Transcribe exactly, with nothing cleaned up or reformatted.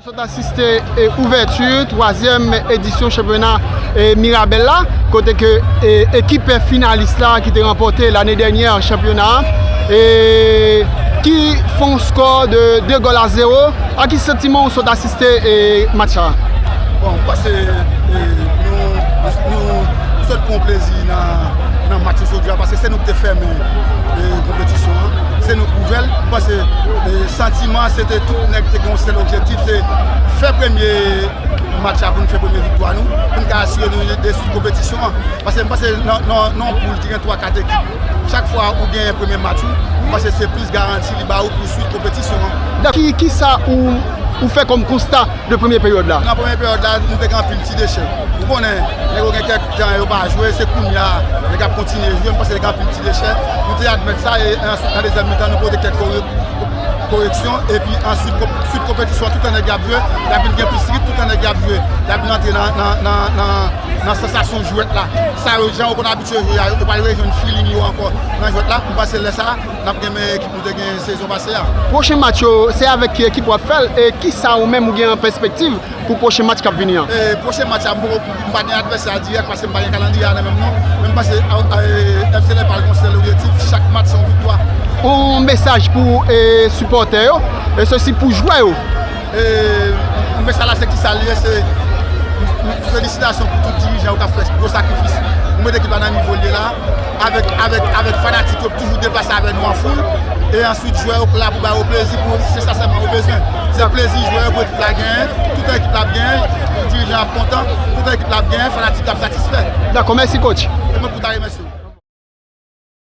Sot asiste e ouvèti twazyèm edisyon chanpyona e Mirabel la, kote ke e, ekip finalis la ki te ranpòte lane dènyè chanpyona e ki fè yon skò de de gòl a zewo. A ki santiman ou sot asiste e match la? Bon, m panse e, nou, nou sot pran plezi nan, nan match jodi a, paske se nou ki te fèmen e, konpetisyon an, se nou ki ouvè l. M panse e, santiman se te tout nèg te gen yon sèl objektif, se fè premye match la pou nou fè premye viktwa nou, pou nou ka asire nou de swit konpetisyon an. Paske m panse nan, nan, nan yon poul ki gen twa kat ekip, chak fwa ou genyen premye match ou, m panse se plis garanti li ba ou pou swit konpetisyon an. Ki, kisa ou, ou fè kòm konsta de premye peryòd la? Nan premye peryòd la, nou te gen anpil ti dechè. Ou konnen, nèg yo gen kèk tan yo pa jwe, se kounye a nèg ap kontinye jwe, m panse te gen anpil ti dechè. Nou te admèt sa, e answit nan dezyèm mitan, nou pote kèk kore-, koreksyon, epi answit, swit konpetisyon, tout an nèg y ap jwe, y ap vin gen plis rit, tout an nèg y ap jwe, y ap vin antre nan, nan, nan, nan, nan sansasyon jwèt la. Sa yo, jan yo konn abitye jwe a, yo pral rejwenn feeling yo ankò nan jwèt la. M panse lè sa a, n ap gen meyè ekip nou te gen sezon pase a. Pwochen match yo, se avèk ki ekip w ap fè l, e kisa ou menm ou gen an pèspektiv pou pwochen match k ap vini an? E pwochen match la, m poko, m pa gen advèsè a dirèk paske m pa gen kalandriye a nan men m non. Men m panse a, a, e, F C Lèpal gon sèl objektif, chak match se yon viktwa. Yon mesaj pou e, sipòtè yo, e sesi pou jwè yo. E, mesaj la se kisa l ye, se felisitasyon pou tout dirijan yo k ap fè gwo sakrifis pou mete ekip la nan nivo l ye la. Avèk, avèk, avèk fanatik yo toujou deplase avè nou an foul. E answit, jwè yo la pou ba yo plezi, pou se sa sèlman yo bezwen. Se plezi jwè yo pou ekip la genyen, tout ekip la ap genyen, dirijan ap kontan, tout ekip la ap genyen, fanatik la ap satisfè. Dakò, mèsi coach. E mwen pou ta remèsye w.